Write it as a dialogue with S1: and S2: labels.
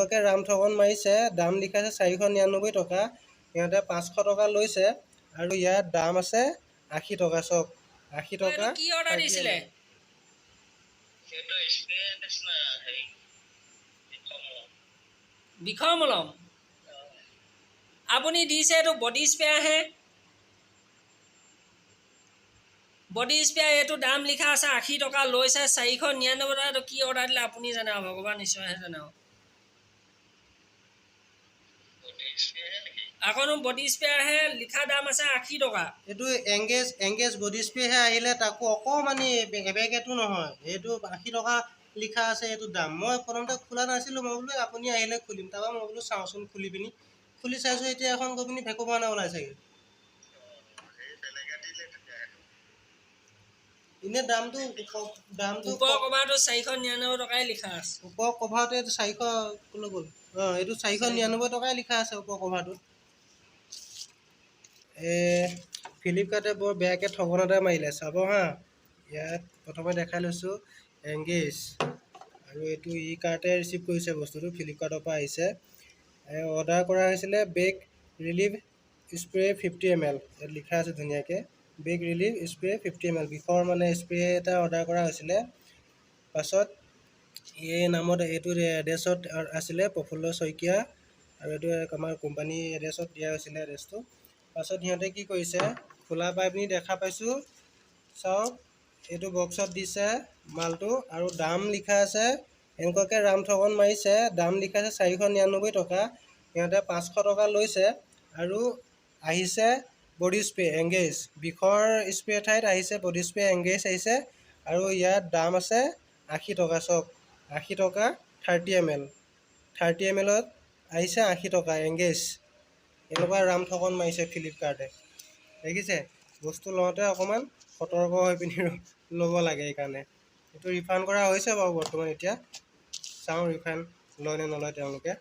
S1: এনেকুৱাকৈ ৰাম ঠগন মাৰিছে। দাম লিখা আছে 499 টকা, সিহঁতে 500 টকা লৈছে আৰু ইয়াত দাম আছে 80 টকা। চাওক, 80
S2: এইটো
S1: টকা।
S2: কি অৰ্ডাৰ
S1: 30
S2: দিছিলে?
S1: M L.
S3: সেইটো স্প্ৰে নিচিনা, হেৰি, বিষৰ।
S2: বিষৰ মলম আপুনি দিছে, এইটো বডি স্প্ৰেহে। বডি স্প্ৰে এইটো দাম লিখা আছে 80 টকা, লৈছে 499 টকা। এইটো কি অৰ্ডাৰ দিলে আপুনি জানে আৰু ভগৱান ঈশ্বৰেহে জানে আৰু।
S3: বডি স্প্ৰেহে নেকি?
S2: আকৌনো বডি স্প্ৰেহে, লিখা দাম আছে 80 টকা।
S1: এইটো এংগেজ বডি স্প্ৰেহে আহিলে, তাকো অকণমানি, এবেগেটো নহয়। এইটো 80 টকা লিখা আছে এইটো দাম। মই প্ৰথমতে খোলা নাছিলোঁ, মই বোলো আপুনি আহিলে খুলিম। তাৰপৰা মই বোলো চাওঁচোন খুলি পিনি, খুলি চাইছোঁ, এতিয়া এখন গৈ পিনি ভেকুৱানা ওলাইছেগৈ।
S3: সেই বেলেগে দিলে তেতিয়া সেইটো।
S1: এনেই দামটো
S2: ওপৰৰ কভাৰটো 499 টকাই লিখা আছে।
S1: ওপৰ কভাৰটো এইটো 400 ক'লৈ গ'ল? অঁ, এইটো 499 টকাই লিখা আছে ওপৰ কভাৰটোত। ফ্লিপকাৰ্টে বৰ বেয়াকৈ ঠগন এটা মাৰিলে, চাব হা। ইয়াত প্ৰথমে দেখাই লৈছোঁ এংগেজ আৰু এইটো ই কাৰ্টে ৰিচিভ কৰিছে বস্তুটো, ফ্লিপকাৰ্টৰ পৰা আহিছে। অৰ্ডাৰ কৰা হৈছিলে back relief spray 50 M L. ইয়াত লিখা আছে ধুনীয়াকৈ, back relief spray 50 M L. বিষৰ মানে স্প্ৰে এটা অৰ্ডাৰ কৰা হৈছিলে। পাছত এই নামত এইটো এড্ৰেছত আছিলে প্ৰফুল্ল শইকীয়া আৰু এইটো আমাৰ কোম্পানী এড্ৰেছত দিয়া হৈছিলে এড্ৰেছটো। পাছত সিহঁতে কি কৰিছে, খোলা পাই পিনি দেখা পাইছোঁ, চাওক, এইটো বক্সত দিছে মালটো আৰু দাম লিখা আছে। এনেকুৱাকৈ ৰাম ঠগন মাৰিছে। দাম লিখা আছে 499 টকা, সিহঁতে 500 টকা লৈছে আৰু আহিছে বডি স্প্ৰে এংগেজ। বিষৰ স্প্ৰে ঠাইত আহিছে বডি স্প্ৰে এংগেজ আহিছে আৰু ইয়াত দাম আছে 80 টকা। চাওক, 80 টকা 30 এম এল, 30 এম এলত আহিছে 80 টকা এংগেজ। এনেকুৱা ৰাম ঠগন মাৰিছে ফ্লিপকাৰ্টে, দেখিছে? বস্তু লওঁতে অকণমান সতৰ্ক হৈ পিনি ল'ব লাগে। সেইকাৰণে এইটো ৰিফাণ্ড কৰা হৈছে বাৰু বৰ্তমান। এতিয়া চাওঁ ৰিফাণ্ড লয় নে নলয় তেওঁলোকে।